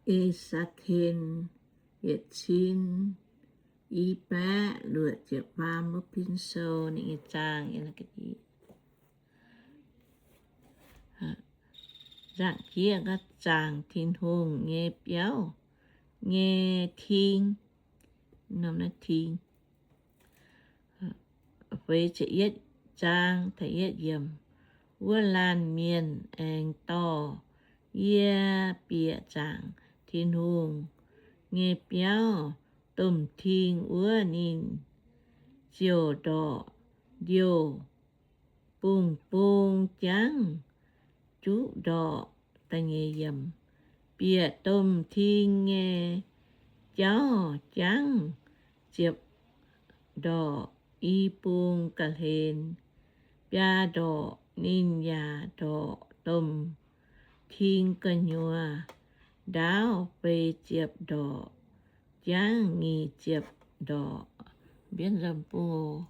E^se^ken yietc cin i baeqv luoqc ziepc faam mbuo pin sou ninh nyei zaang. Nzangc jieqv, zaangc Tin-Hungh nyei biauv nyei ting. Norm naaiv ting. Feix ziepc yietv zaang, da'yietv yiemc. Wuov laanh mienh aengx dorh yie bieqc zaangc Tin-Hungh nyei biauv domh ting wuov, ninh ziouc ndorqc ndiouh bung bung jangv juqv ndorqc. Da'nyeic yiemc. Bieqc domh ting nyei jauv jangv ziepc ndorqc i bung ga'hlen biaa ndorqc. Ninh yaac ndorqc domh ting gu'nyuoz ndaauv feix ziepc ndorqc jangv nyic ziepc ndorqc. Mbienv nzamv bung oc.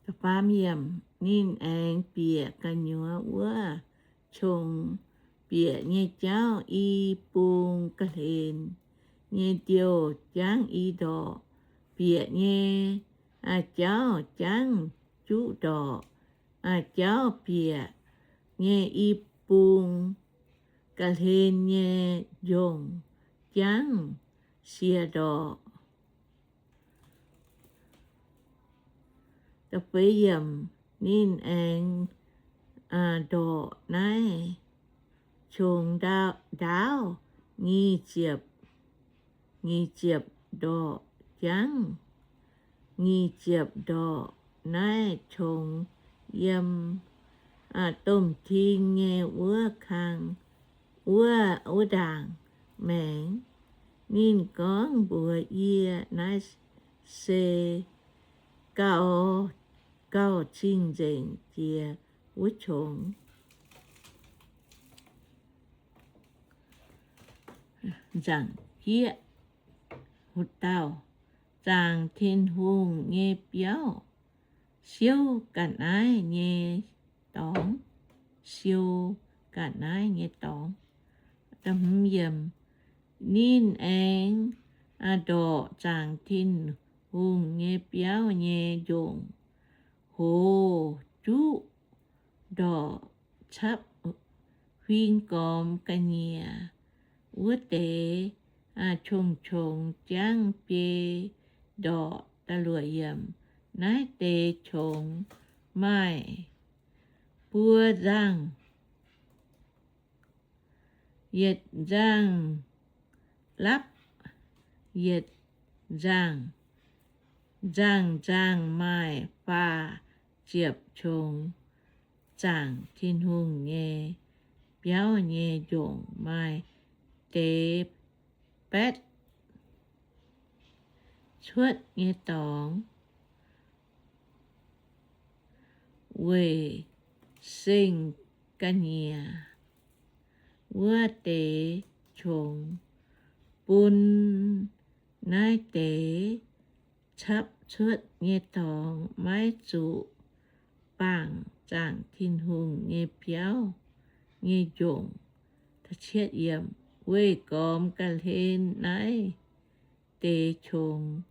Da'faam yiemc. Ninh aengx bieqc gu'nyuoz wuov qongx bieqc nyei jauv i bung ga'hlen nyei ndiouh jangv i ndorqc. Bieqc nyei jauv jangv juqv ndorqc. Jauv bieqc nyei i bung ga'hlen nyei njongc jangv siec ndorqc. Da'feix yiemc. Ninh aengx ndorqc naaiv qongx ndaauv nyic ziepc, nyic ziepc ndorqc jangv, nyic ziepc ndorqc naaiv qongx yiem domh ting nyei wuov kang, wuov, wuov ndaangc maengx. Ninh gorngv mbuox yie, naaiv se gauh, gauh cing-nzengc jiex wuov qongx. Nzangc jieqv hutv dauh zaangc Tin-Hungh nyei biauv, siou ga'naaiv nyei dorngx, siou ga'naaiv nyei dorngx. Ninh aengx ndorqc zaangc Tin-Hungh nyei biauv nyei njongc hoz juqv ndorqc capv huing gormx ga'nyiec wuov deix qongx-qongx jangv biei ndorqc. Da'luoqc yiemc. Naaiv deix qongx maaih buo nzangh, yietc nzangh lapv yietc nzangh. Nzangh-nzangh maaih faah ziepc qongx. Zaangc Tin-Hungh nyei biauv nyei njongc maaih deix baetv cuotv nyei dorngx weic seng ga'nyiec wuov deix qongx, bun naaiv deix capv cuotv nyei dorngx maiv zuqc bangc zaangc Tin-Hungh nyei biauv nyei njongc. Weih gormx ga'hlen naaiv deix qongx,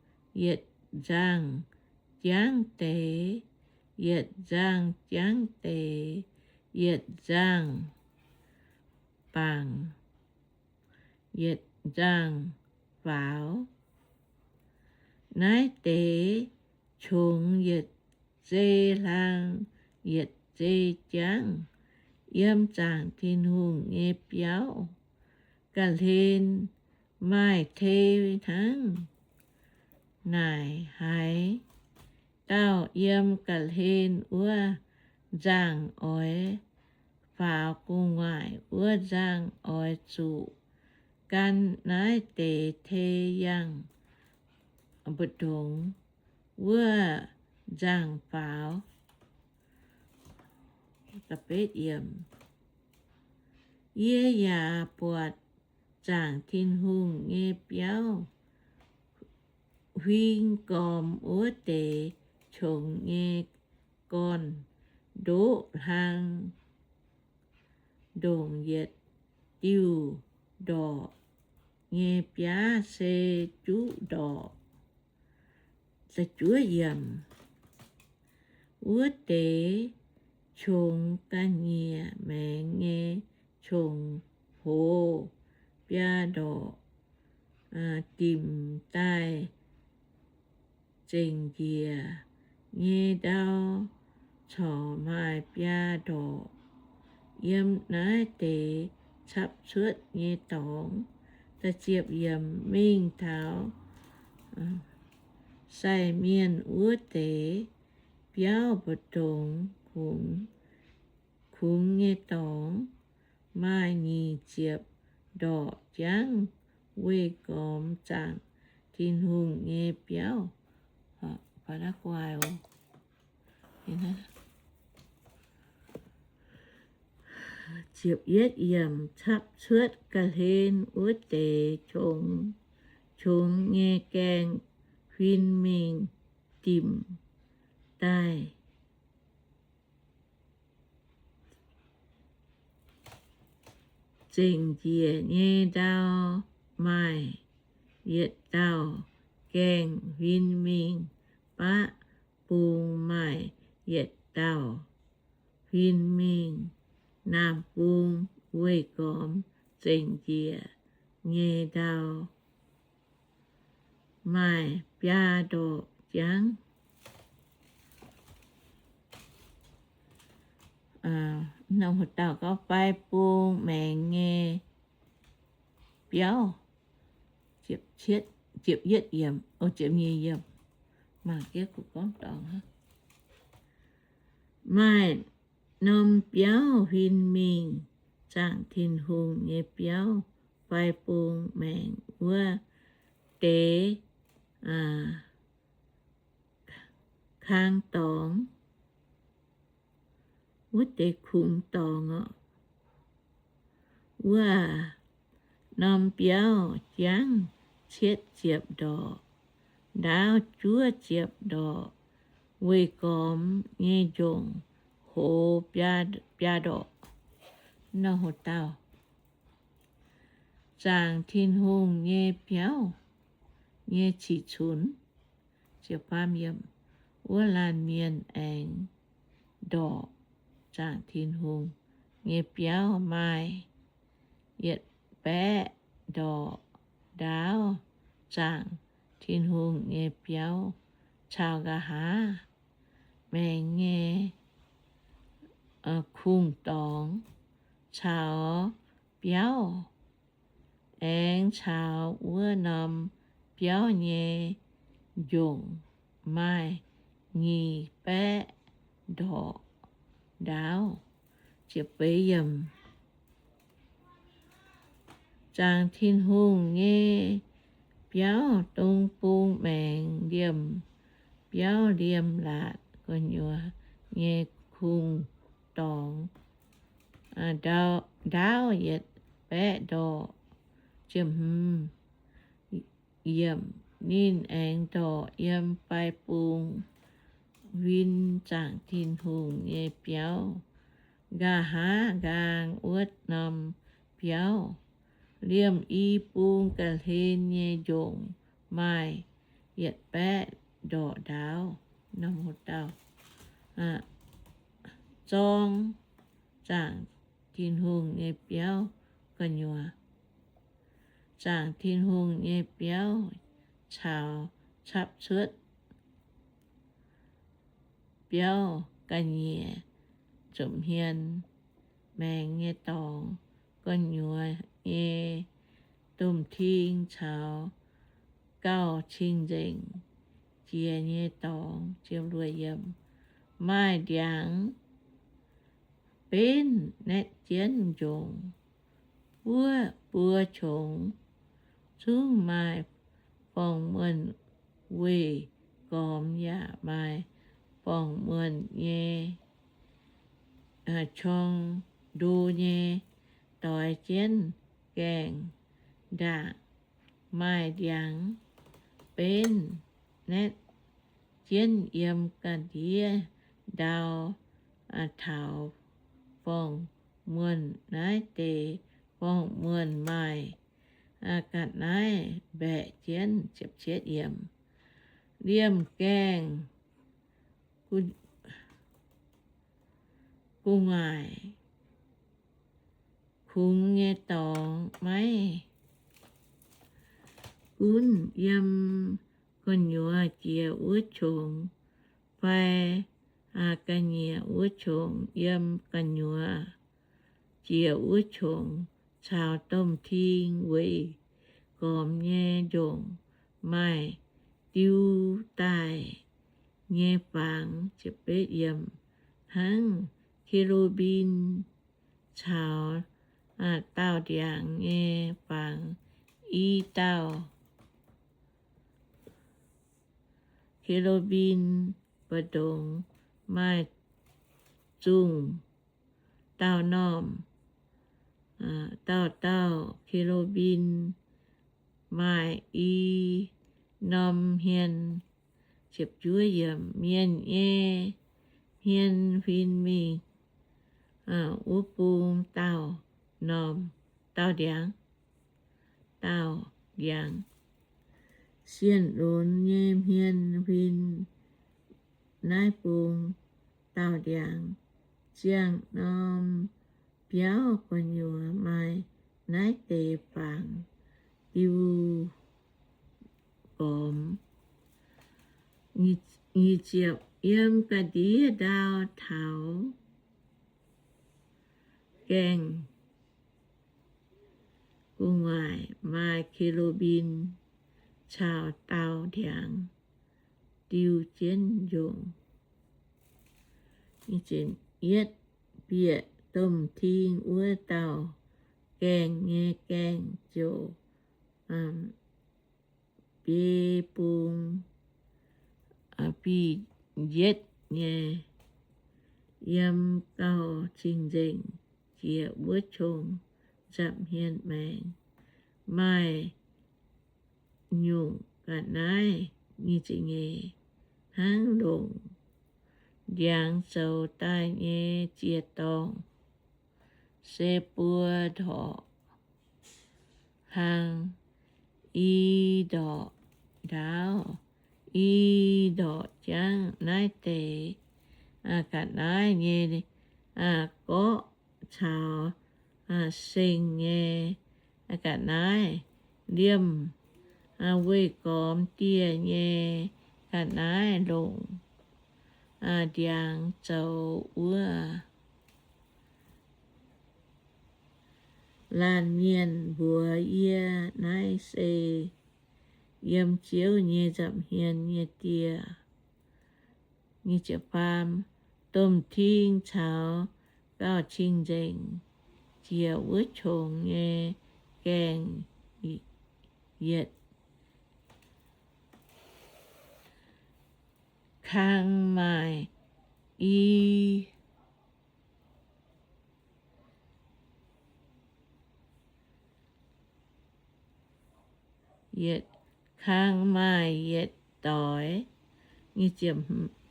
yietc nzangh jangv deix, yietc nzangh jangv deix, yietc nzangh bangc, yietc nzangh faaux. Naaiv deix qongx yietc zei hlang yietc zei jangv. Yiem zaangc Tin-Hungh nyei biauv ga'hlen maaih tei hnangv naaic haaix dauh yiem ga'hlen wuov nzangh oix faaux gu'nguaaic, wuov nzangh oix zuqc gan naaiv deix tei yangh mbu'ndongx. Wuov nzaangc faaux. Yie yaac buatc zaangc Tin-Hungh nyei biauv huing gormx wuov deix qongx nyei gorn-ndoqv hlang ndongc yietc diuh ndorqc nyei biaav se juqv ndorqc. Wuov deix qongx ga'nyiec maengx nyei qongx hoz biaa ndorqc dimc daaih zengc njiec nyei ndau corc maaih biaa ndorqc. Yiem naaiv deix capv cuotv nyei dorngx, mingh taux sai mienh wuov deix biauv mbu'ndongx kungx nyei dorngx maaih nyic ziepc ndorqc jangv weih gormx zaangc Tin-Hungh nyei biauv. Capv cuotv ga'hlen wuov deix qongx nyei gaengh huin mingh dimc daaih zengc njiec nyei ndau maaih yietc dauh gaengh huin mingh. Baqv bung maaih yietc dauh huin mingh. Naamh bung weih gormx zengc njiec nyei ndau maaih biaa ndorqc jangv. Fai bung maengx nyei biauv. Maaih norm biauv huin mingh zaangc Tin-Hungh nyei biauv fai bung maengx wuov deix kang dorngx, wuov deix kungx dorngx oc. Wuov norm biauv jangv cietv ziepc ndorqc, ndaauv juov ziepc ndorqc, weih gormx nyei njongc hoz biaa ndorqc. Zaangc Tin-Hungh nyei biauv nyei qiqv cunx. Wuov laanh mienh aengx ndorqc zaangc Tin-Hungh nyei biauv maaih yietc baeqv ndorqc ndaauv. Zaangc Tin-Hungh nyei biauv caux nqa'haav maengx nyei kungx dorngx caux biauv, aengx caux wuov norm biauv nyei njongc maaih nyic baeqv ndorqc ndaauv. Zaangc Tin-Hungh nyei biauv dong bung maengx liemh biauv liemh laatc gu'nyuoz nyei kungx dorngx ndaauv yietc baeqv ndorqc. Ninh aengx ndorqc yiem fai bung huin zaangc Tin-Hungh nyei biauv. Nqa'haav nqaang wuov norm biauv liemh i bung ga'hlen nyei njongc maaih yietc baeqv ndorqc ndaauv. Zorng zaangc Tin-Hungh nyei biauv gu'nyuoz. Zaangc Tin-Hungh nyei biauv caux capv cuotv biauv ga'nyiec zomc hmien maengx nyei dorngx gu'nyuoz nyei domh ting caux gauh cing-nzengc jiex nyei dorngx. Maaih ndiangx benv naetv jienv njongc buov buo qongx, zungv maaih forng-muonh weih gormx yaac maaih forng-muonh nyei, corng ndo nyei doix jienv gaengh ndaangc. Maaih ndiangx benv naetv jienv yiem ga'ndiev ndau taux forng-muonh. Naaiv deix forng-muonh maaih ga'naaiv mbaeqc jienv. Liemh gaengh gu'nguaaic kungx nyei dorngx maiv gunv yiem gu'nyuoz jiex wuov qongx, fai ga'nyiec wuov qongx yiem gu'nyuoz jiex wuov qongx, caux domh ting weic gormx nyei njongc maaih diu daaih nyei fangx. Hnangv ke^lu^mbim caux dauh ndiangx nyei fangx, i dauh ke^lu^mbim mbu'ndongx maaih zungh dauh normh. Dauh dauh ke^lu^mbim maaih i norm hmien. Mienh nyei hmien huin mingh wuov bung dauh norm, dauh ndiangx, dauh ndiangx. Sienh lunx nyei hmien huin naaiv bung dauh ndiangx. Ziangh norm biauv gu'nyuoz maaih naaiv deix fangx diu gormx. Yiem ga'ndiev ndau taux gaengh gu'nguaaic maaih ke^lu^mbim caux dauh ndiangx diu jienv njongc. Yietv, bieqc domh ting wuov dauh gaengh nyei gaengh ziouc biei bung fih njietv nyei, yiem gauh cing-nzengc jiex wuov qongx nza'hmien maengx. Maaih nyungc ga'naaiv hnangv longc ndiangx zoux daaih nyei ziec-dorngh, se buo ndorqc hlang, i ndorqc ndaauv, i ndorqc jangv. Naaiv deix ga'naaiv nyei gorqv caux seng nyei ga'naaiv, liemh weih gormx dieh nyei ga'naaiv longc ndiangx zoux wuov. Laanh mienh mbuox yie, naaiv se yiem Ziouv nyei nza'hmien nyei dieh. Domh ting caux gauh cing-nzengc jiex wuov qongx nyei gaengh yietc kang maaih i yietc kang maaih yietc doix.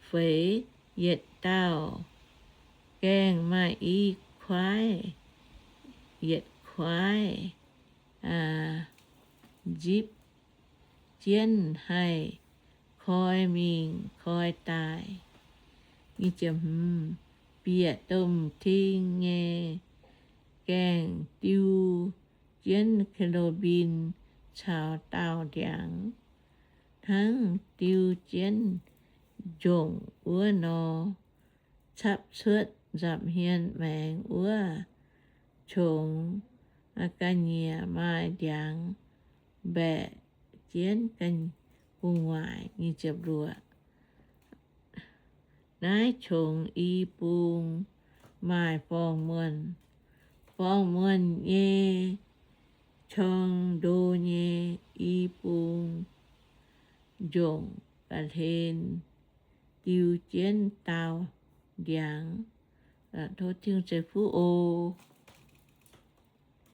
Feix, yietc dauh gaengh maaih i kuaaiv, yietc kuaaiv nzipv jienv haih koi mingh koi daaih. Bieqc domh ting nyei gaengh diu jienv ke^lu^mbim caux dauh ndiangx, hnangv diu jienv njongc wuov nor, capv cuotv nza'hmien maengx wuov qongx. Ga'nyiec maaih ndiangx mbaeqc jienv gu'nguaaic. Naaiv qongx i bung maaih forng-muonh. Forng-muonh nyei corng ndo nyei i bung njongc ga'hlen diu jienv daauh ndiangx. Tov Tin-Hungh ceix fuqv oc.